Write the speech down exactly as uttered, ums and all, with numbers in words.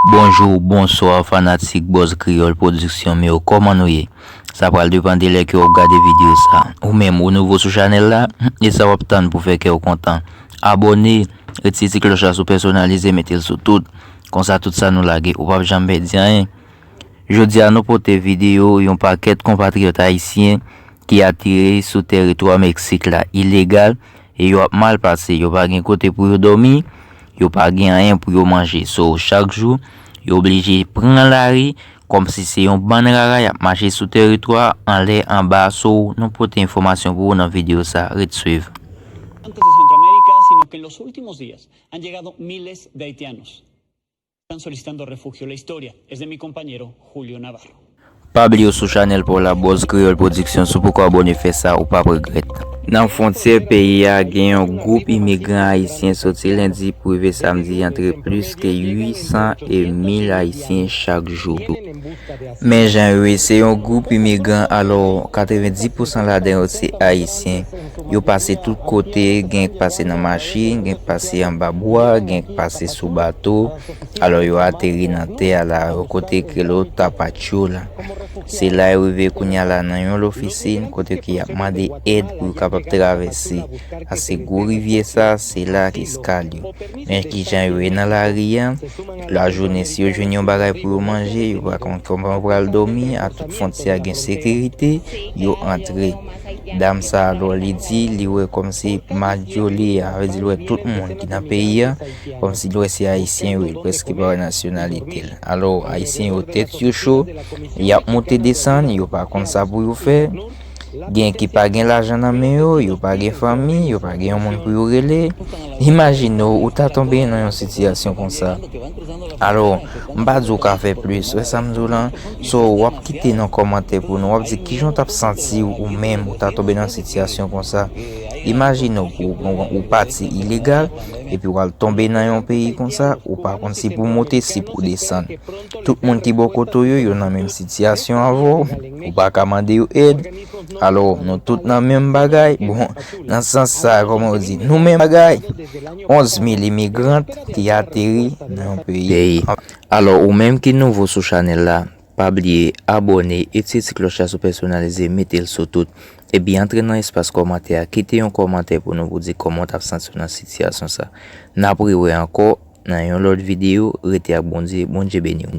Bonjou, bonswa, fanatik Buzz Kreyòl Pwodiksyon m yo, kòman nou ye? Sa pral depann de lè ke w ap gade videyo sa. Ou menm, ou nouvo sou chanèl la, e sa w ap tann pou fè kè w kontan? Abòne, retire ti klòch la sou pèsonalize, mete l sou tout. Konsa tout sa nou lage, ou p ap janm pèdi anyen. Jodi a, nou pote videyo yon pakèt konpatriyòt ayisyen ki ateri sou tèritwa Meksik la ilegal, e yo ap mal pase, yo pa gen kote pou yo dòmi, yo pa gen anyen pou yo manje. So, chak jou, yo oblije pran lari, kòmsi se yon bann rara y ap mache sou tèritwa, anlè, anba. So, nou pote enfòmasyon pou ou nan videyo sa, ret swiv. Antes de Centroamérica, sino que en los últimos días han llegado miles de haitianos. Están solicitando refugio. La historia es de mi compañero Julio Navarro. Pa bliye w sou chanèl pa w la, Buzz Kreyòl Pwodiksyon, si w poko abòne, fè sa, ou p ap regrèt. Nan fwontyè peyi a, gen yon gwoup imigran ayisyen soti lendi pou rive samdi antre plis ke uit san e mil ayisyen chak jou. Men jan yo ye, se yon gwoup imigran, alò, katrevenndis pousan ladan yo se ayisyen. Yo pase tout kote, gen k pase nan machin, gen k pase anba bwa, gen k pase sou bato. Alò, yo ateri nan tè a la, yon kote ki rele Tapachula. Se la yo rive kounye a la nan yon lofisin, kote ki y ap mande èd pou yo kapab travèse. Paske gwo rivyè sa, se la ki eskal yo. Men kijan yo ye nan lari a, lajounen, si yo jwenn yon bagay pou yo manje, yo pa konn kòman yo pral dòmi, a tout fwontyè a gen sekirite, yo antre. Dam sa, alò, li di, li wè kòmsi majoli a, vle di, li wè tout moun ki nan peyi a, kòmsi li wè se ayisyen yo ye, li prèske pa wè nasyonalite l. Alò, ayisyen yo tèt yo cho, y ap monte desann, yo pa konn sa pou yo fè. Gen ki pa gen lajan nan men yo, yo pa gen fanmi, yo pa gen yon moun pou yo rele. Imajine w, ou ta tonbe nan yon sitiyasyon konsa. Alò, m pa di w ka fè plis, wè sa m di w lan? So, w ap kite nan kòmantè pou nou, w ap di kijan w t ap santi w ou menm, ou ta tonbe nan sitiyasyon konsa. Imajine w, ou, ou, ou pati ilegal, epi w al tonbe nan yon peyi konsa, ou pa konn si pou w monte, si pou w desann. Tout moun ki bò kote w yo, yo nan menm sitiyasyon avè w, ou pa ka mande yo èd. Alò, nou tout nan menm bagay. Bon, nan sans sa, kòman yo di, nou menm bagay. Onz mil imigran ki ateri nan yon peyi. Alò, ou menm ki nouvo sou chanèl la, pa bliye abòne, etire ti klòch la sou pèsonalize, mete l sou tout. Epi antre nan espas kòmantè a, kite yon kòmantè pou nou, pou di kòman w t ap santi w nan sitiyasyon sa. N ap rewè ankò nan yon lòt videyo. Rete ak Bondye, Bondye beni w.